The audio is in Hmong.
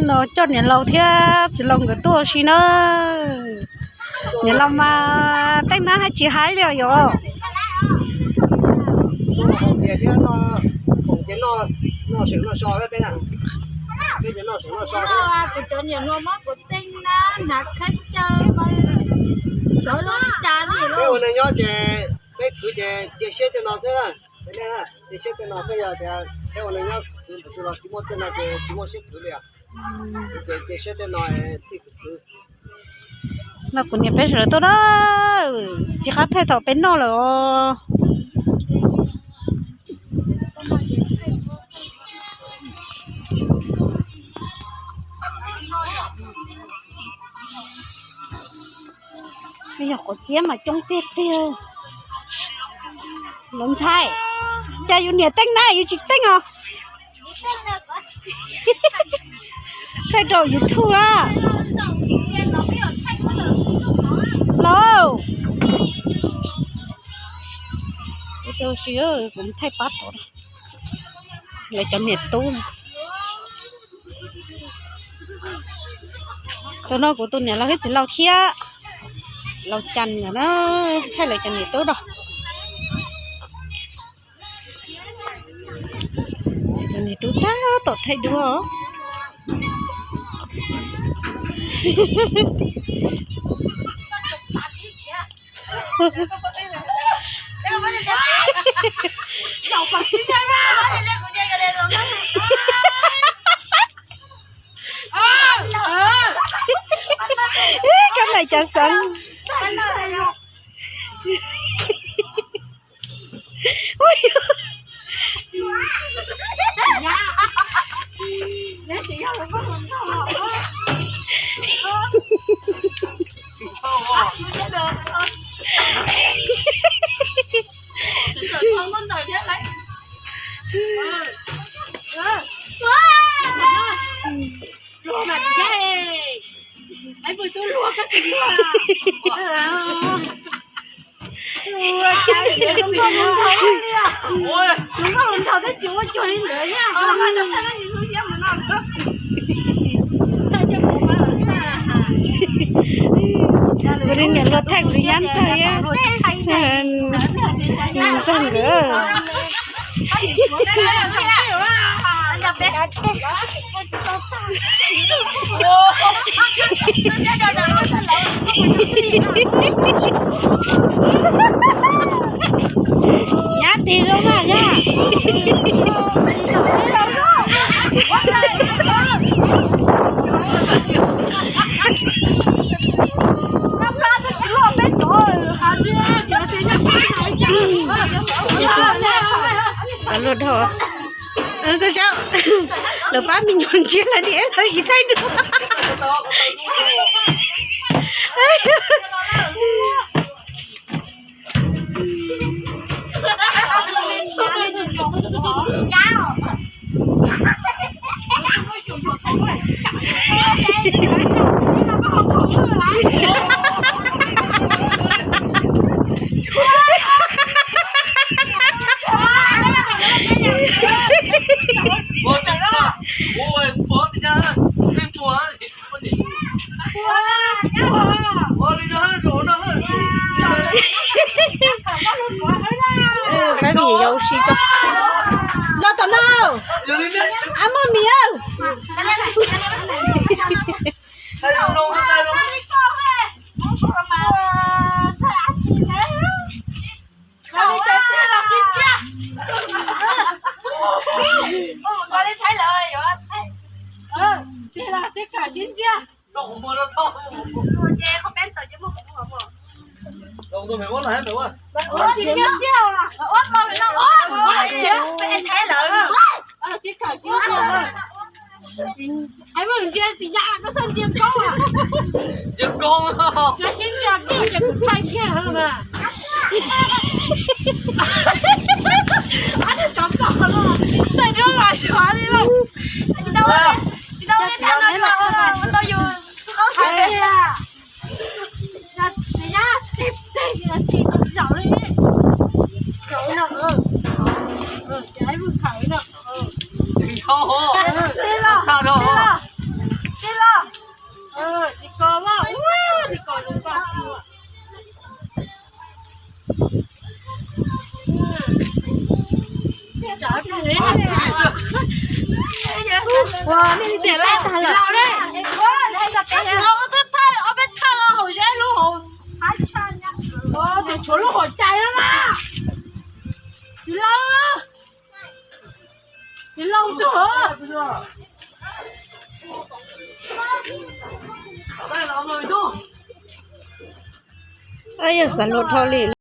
No coj niam laus thiab txiv laus nkawd tuaj ua si na. Niam laus mas teeb nab hab tsis hais li os yom. Peb ua neej nyob ces peb khwv ces cia siab tej no xwb, cia siab tej no xwb, yog tias peb ua neej nyob khwv tus los tsis muaj tej no ces tsis muaj siab khwv li. Ces cia siab tej no thiaj khwv. No kuv niam peb sawv daws tuaj na, tsis qab thaij thaum peb noj lawm os. Yog quav ciab mas coob tiag tiag. Lov ntxhais, cas yus niam teeb na yus tsis teeb os? Thaij rau YouTube a. Los, kuv thaij pab tod, lawv cov niam tub. Tus no kuv tus niam laus thiab txiv laus thiab. Laus Cas na, thaij lawv cov niam tub no. Cov niam tub tab tom thaij duab. Koj niam cas xeeb. Kuv li niam hluas thaij kuv li nyab ntxawg, ntxawg nkawd. Nyab tis zoo mas nyab. Luag dhau. Koj saib, lawv pab me nyuam ntsia lawv niam lawv txiv thaij duab. Pab me nyuam yaus ua si tso. Los tom no, ab muaj mis. Ntsia koob, ntsia koob, ntsia koob. Ua, nej tsis laus tag lawm. Tsis laus, ob peb thaj los haus zeb lub hauv. Ua, tseem tshuav lub hauv cais no na. Tsis laus, tsis laus tug. Yog xav luag dhau li.